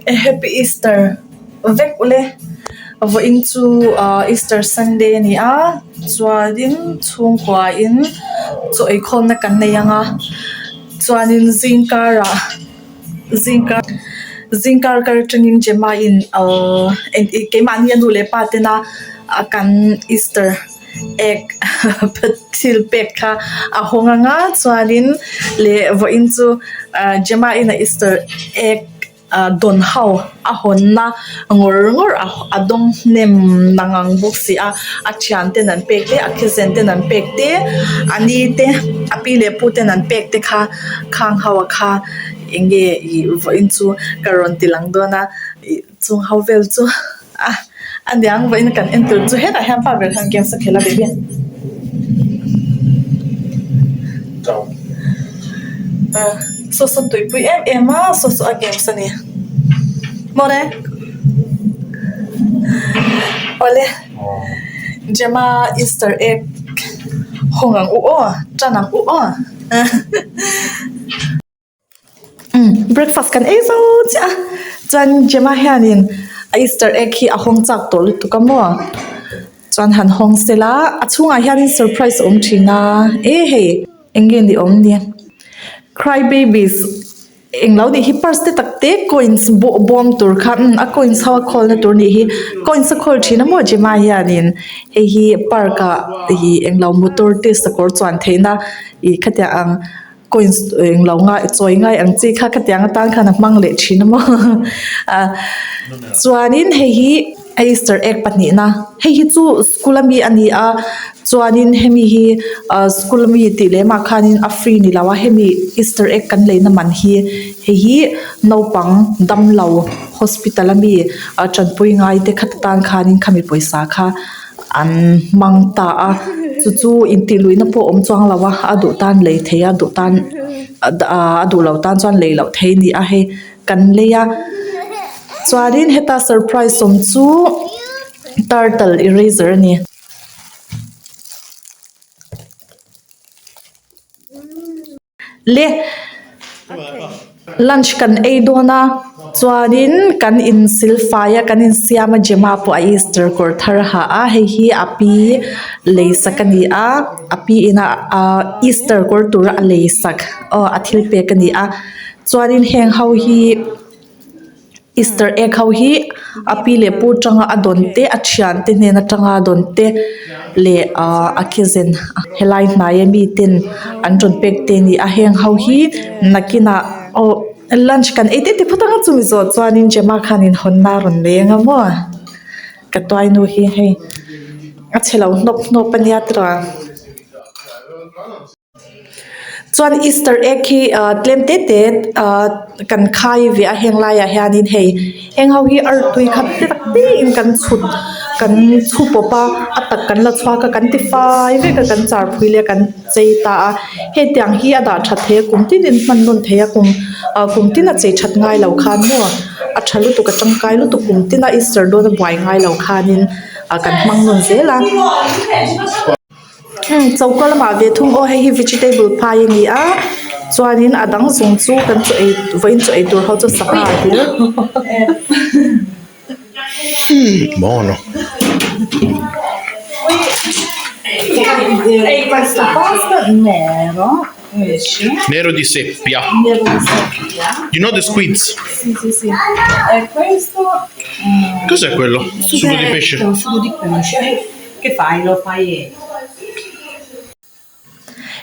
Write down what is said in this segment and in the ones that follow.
Happy Easter vek ule vawiin chu ahh Easter Sunday a ni a chuanin chhungkua in chaw eikhawm na kan nei ang a chuanin zing karah zing kar zing kar kar atangin Gemma in ahh keimahni a nu leh pa tena kan Easter. Egg thil pek kha a hawng ang a chuanin leh vawiin chu ah Gemma in a easter egg ah dawn ho a hawnna ngawr ngawr a dawng hnem nang ang bawk si a a thian ten an pek te a cousin ten an pek te a ni te a pi leh pu ten an pek te kha khang ho a kha eng nge ih vawiin chu ka rawn ti lang dawn a ih chung ho vel chu. A a niang vawiin kan en tur chu hetah hian pa ber hian games a khel a baby saw saw tuipui em em a saw saw a games a ni mawle awle Gemma easter egg hawng ang u aw tan ang u aw. Breakfast kan ei zo chiah a chuan Gemma hianin a easter egg hi a hawng chak tawh lutuk a maw chuan han hawng sela a chhungah hianin surprise a awm thin a e hei eng nge ni awm ni cry babies englo nih hi purse te tak te coins bawm tur kha a coins ho a khawl na tur nih hi coins a khawl thin a maw Gemma hianin hei hi park ah ih englo motor te sakawr chuan theihna ih khatiang ang. Coins eng lo ngai chawi ngai ang chi kha khatiang atan khan a hmang leh thin a maw ah chuanin hei hi easter egg pahnihna hei hi chu school ami a ni a chuanin hemi hi ah school ami tih lem ah khanin a free ni lo a hemi easter egg kan leina man hi hei hi naupang damlo hospital ami ah tanpui ngai te kha tan khanin khami pawisa kha. An hmang ta a chu chu intih luihna pawh a awm chuang lo a a duh tan lei thei a duh tan a duh loh tan chuan lei loh theih a ni a hei kan lei a chuanin heta surprise awm chu turtle eraser a ni. Le lunch kan ei dawn a chuanin kan insil fai a kan insiam a Gemma pawh a easter kawr thar a ha a hei hi a pi lei sak a ni a a pi ina ahh easter kawr tura a lei sak aw a thil pek a ni a chuanin heng ho hi. Easter egg ho hi a pi leh pu atanga a dawn te a thian te hnen atanga a dawn te leh ahh a cousin helai hnai ami ten an rawn pek te a ni a heng ho hi nakinah aw lunch kan ei te te phawt anga chumi zawh chuanin Gemma khanin hawnna a rawn nei anga maw ka tuainu hi hei a chhe lo hnawp hnawp ania tiraw. Chuan easter egg hi ah tlem te te ah kan khai ve a heng laiah hianin hei heng ho hi artui khat te tak te in kan chhut kan chhu pawp a a tak kan la chhuak a kan ti fai vek a kan char phui leh a kan chei ta a hetiang hi a dah that theih a kum tinin hman nawn theih a kum ah kum tin a chei that ngai lo khan maw a tha lutuk a tangkai lutuk kum tina easter dawn a buai ngai lo khanin ah kan hmang nawn zel a. Choka lamah ve thung aw hei hi vegetable pie a ni a chuanin a dang zawng chu kan chaw ei vawiin chaw ei tur ho chu sangha a hlir. Nero di seppia. You know the squids? Cos'è quello? Sugo di pesce. Che fai lo fai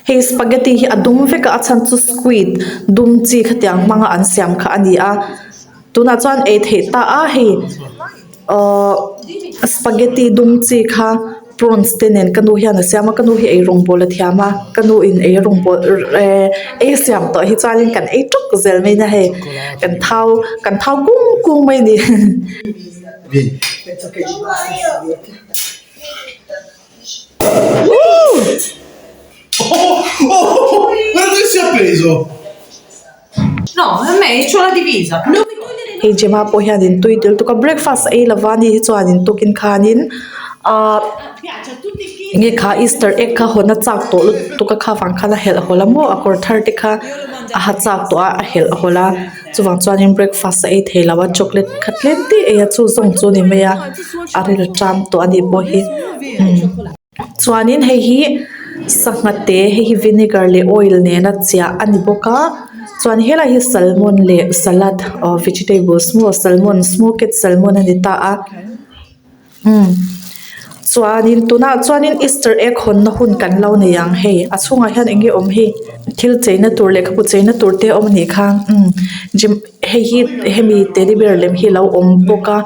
Hei spaghetti hi a dum vek a a chhan chu squid dum chi khatiang hmanga an siam kha a ni a tunah chuan ei theih ta a hei ahh spaghetti dum chi kha prawns te nen ka nu hian a siam a ka nu hi ei rawngbawl a thiam a ka nu in ei rawngbawl eh ei siam tawh hi chuanin kan ei tawk zel mai a hei kan thau kan thau kung kung mai a ni. Oh, oh, guarda dove si è appeso! No, a me c'ho la divisa. Non mi togliere Hei Gemma pawh hianin tui tel tuk a breakfast a ei lova ni hi chuanin tukin khanin ahh Piace a tutti i enge kha easter egg kha hawn a chak tawh lutuk a kha vang khan a helh hawl a maw a kawr thar te kha. a ha chak tawh a a helh hawlh a chuvang chuanin breakfast a ei thei lo a chocolate kha tlem te ei a chu zawng chu a ni mai a a ril ṭam tawh a nih pawh hi umm chuanin hei hi sangha te hei hi vinegar leh oil nena chiah a ni bawk a chuan helai hi salmon leh salad aw vegetables maw salmon smoked salmon a ni ta a. Umm chuanin tunah chuanin easter egg hawnna hun kan lo nei ang hei a chhungah hian eng nge awm hei thil cheina tur lehkhabu cheina tur te a awm anih kha umm gym hei hi hemi teddy bear lem hi alo awm bawk a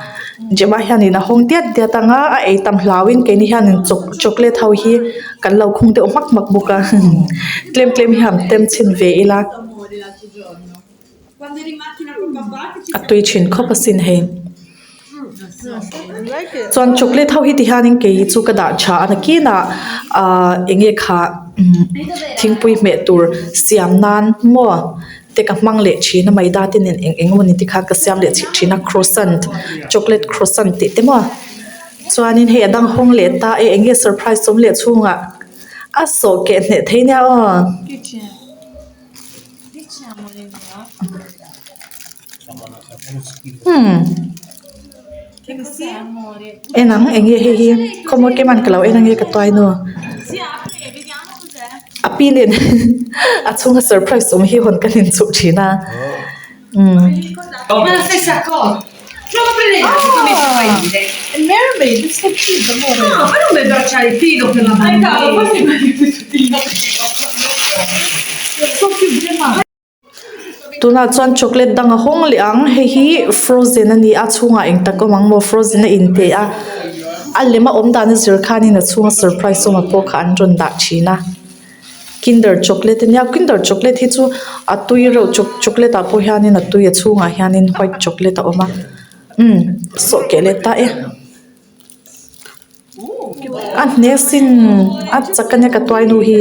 Gemma hianin a hawng diat diat ang a a ei tam hlauhin keini hianin chocolate ho hi kan lo khung deuh hmak hmak bawk a tlem tlem hi han tem chhin ve ila a tui thin khawp asin hei. Chuan chocolate ho hi ti hianin kei chu ka dah tha a nakinah ahh eng nge kha umm thingpui hmeh tur siam nan maw te ka hmang leh thin a maida te nen eng eng emawni te khan ka siam leh chih thin a croissant chocolate croissant tih te maw chuanin hei a dang hawng leh ta e eng nge surprise awm leh chhungah a sawh keh hneh thei nia aw. Umm en ang eng nge hei hi khawmaw keman ka lo en ange ka tuai nu a pi nen a chhunga surprise awm hi hawn ka hlim chhuh thin a umm. Tunah chuan chocolate dang a hawng leh ang hei hi frozen a ni a chhungah eng tak awm ang maw frozen a inte a a lem a awm dan a zir khanin a chhunga surprise awm ah pawh kha an rawn dah thin a kinder chocolate a nia kinder chocolate hi chu a tui reuh chocolate ah pawh hianin a tui a chhungah hianin white chocolate a awm a umm sawh keh leh ta e. A hne sin a chak ania ka tuai nu hi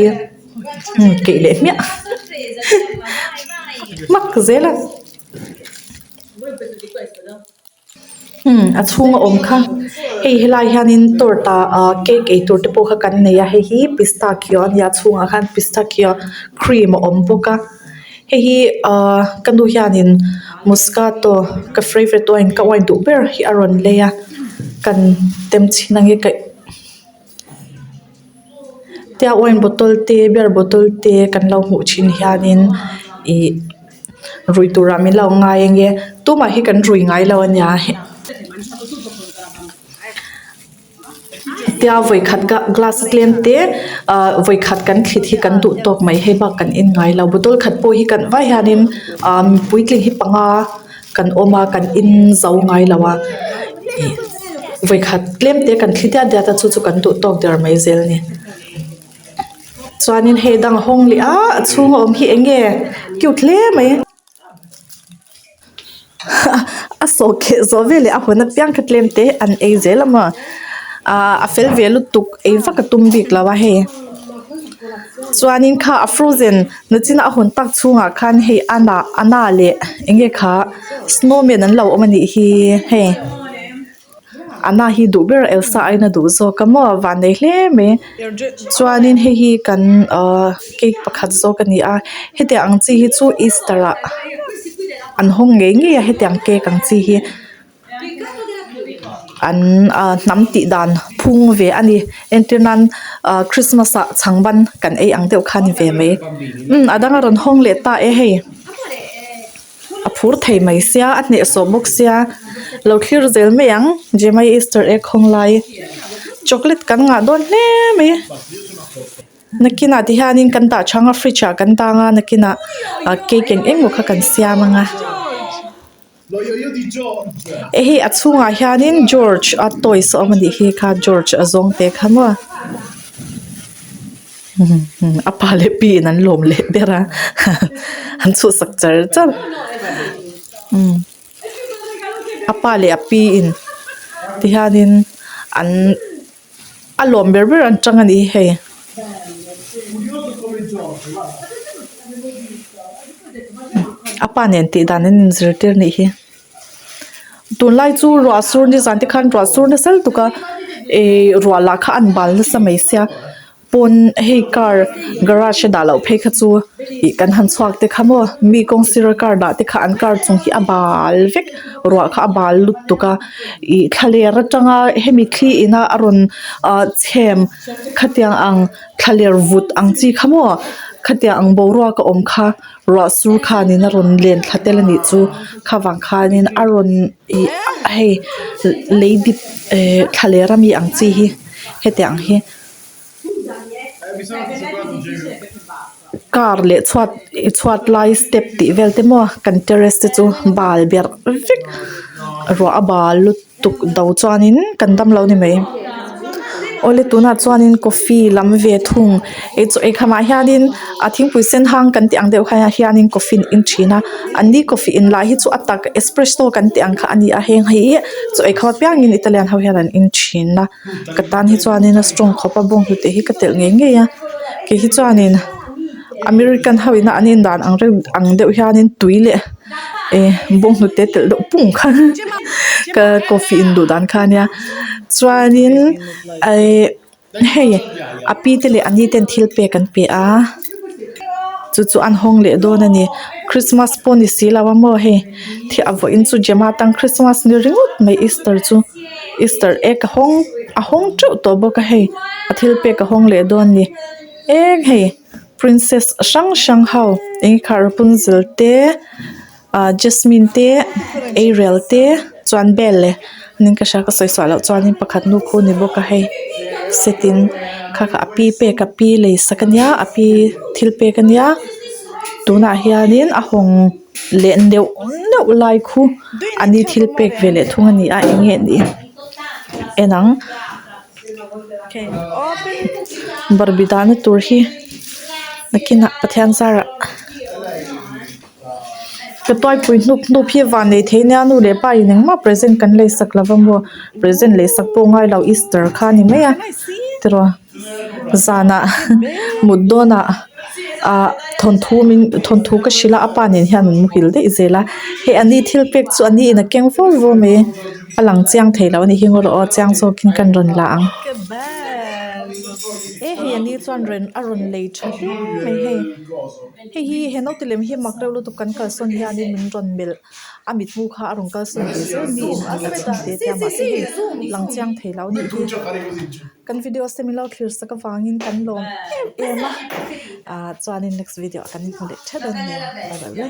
umm keih leh hmiah hmak zel a umm a chhung a awm kha hei helai hianin torta ah cake ei tur te pawh kha kan nei a hei hi pistachio a nia a chhungah khan pistachio cream a awm bawk a hei hi ahh ka nu hianin moscato ka favourite wine ka wine duh ber hi a rawn lei a kan tem chhin ang e kaih tia wine bottle te beer bottle te kan lo hmuh thin hianin ih rui turah min lo ngai ange tumah hi kan rui ngai lo ania. Tia vawikhat glass tlem te ah vawikhat kan thlit hi kan duh tawk mai hei bak kan en ngai lo bottle khat pawh hi kan vai hianin ah puitling hi panga kan awm a kan in zo ngai lo a ih vawikhat tlem te kan thli diat diat a chu chu kan duh tawk der mai zel a ni chuanin hei dang a hawng leh a a chhung a awm hi eng nge cute hle mai. A sawh kheh zawh veleh a hawn apiang kha tlem te an ei zel a maw ahh a fel ve lutuk ei vak a tum bik lo a hei chuanin kha a frozen nachina a hawn tak chhungah khan hei ana ana leh eng nge kha snowman an lo awm a nih hi hei. Anna hi duh ber Elsa aiin a duh zawk a maw van nei hle mai chuanin hei hi kan ahh cake pakhat zawk a ni a hetiang ang chi hi chu easter ah an hawng ngei ngei a hetiang cake ang chi hi an ahh hnam tih dan phung ve a ni entir nan ahh christmas ah chhang ban kan ei ang deuh kha a ni ve mai umm a dang a rawn hawng leh ta e hei. A phur thei mai sia a hnehsawh bawk sia lo thlir zel mai ang Gemma easter egg hawng lai chocolate kan ngah dawn hle mai nakinah ti hianin kan dah chang a fridge ah kan dang a nakinah ah cake eng eng emaw kha kan siam ang a hei a chhungah hianin George a toys a awm a nih hi kha George a zawng te kha maw. A pa leh pi in an lawm leh ber a an chhuhsak char char umm a pa leh a pi in tihianin an a lawm ber ber an tang a ni hei. A pa nen tih dan an inzirtir a nih hi. Tunlai chu ruah sur nizan te khan ruah sur nasa lutuk a ihh ruah lah kha an bal nasa mai sia. Pawn hei car garage a dah loh phei kha chu ih kan han chhuak te kha maw mi kawng sira car dah te kha an car chung hi a bal vek ruah kha a bal lutuk a ih thlaler atanga hemi thli ina a rawn ah chhem khatiang ang thlaler vut ang chi kha maw khatiang ang boruak a awm kha ruah sur khanin a rawn len thla tel a nih chu khavang khanin a rawn ih hei lei dip eh thlaler ami ang chi hi hetiang hi. Car leh chhuat chhuat lai step tih vel te maw kan terrace te chu bal berh vek ruah a bal lutuk do chuanin kan dam lo ni mai awle tunah chuanin coffee lam ve thung ei chaw ei khamah hianin a thingpui sen hang kan tih ang deuh kha hianin coffee an in thin a an ni coffee in lah hi chu a tak espresso kan tih ang kha a ni a heng hi chaw ei kham apiangin Italian ho hian an in thin a. Ka tan hi chuanin a strong khawp a bawnghnute hi ka telh ngei ngei a kei hi chuanin American ho ina an indan ang reuh ang deuh hianin tui leh eh bawnghnute telh deuh pung kha ka coffee in duh dan kha ania chuanin eh hei a pi te leh a ni ten thil pek an pe a. Chu chu an hawng leh dawn a ni Christmas pawh ni si lo a maw hei thil a vawiin chu Gemma tang Christmas ni ringawt mai Easter chu Easter egg a hawng a hawng teuh tawh bawk a hei a thil pek a hawng leh dawn a ni eng hei princess hrang hrang ho eng kha Rapunzel te. Ah jasmine te Ariel te chuan belle nin ka hria ka sawi suah loh chuanin pakhat nu khu ni bawk a hei set in kha kha a pi pek a pi lei sak ania a pi thil pek ania tunah hianin a hawng leh neuh neuh lai khu a ni thil pek ve leh thung ani a eng nge ni en ang barbie dahna tur hi nakinah Pathian zarah. Ka tuaipui hnup hnup hi van nei thei nia nu leh pa in engmah present kan lei sak lo va maw present lei sak pawh ngai lo easter kha a ni mai a tiraw zanah mut dawnah ah thawnthu min thawnthu ka hrilh a a pa nen hian an muhil daih zel a hei a ni thil pek chu a ni in a keng fo fo mai a lang chiang thei lo a ni hi ngaw rawh aw chiang zawkin kan rawn la ang e hei a ni chuan a rawn lei tha hle mai hei. Hei hi he naute lem hi mak reuh lutuk kan kalsawn hianin min rawn melh a mithmu kha a rawn kalsawn ve zel niin an la chhun te te a mahse hei lang chiang thei lo anih hi kan video te min lo thlir sak avangin kan lawm em em a ah chuanin next video ah kan inhmu leh tha dawn ania bye bye le.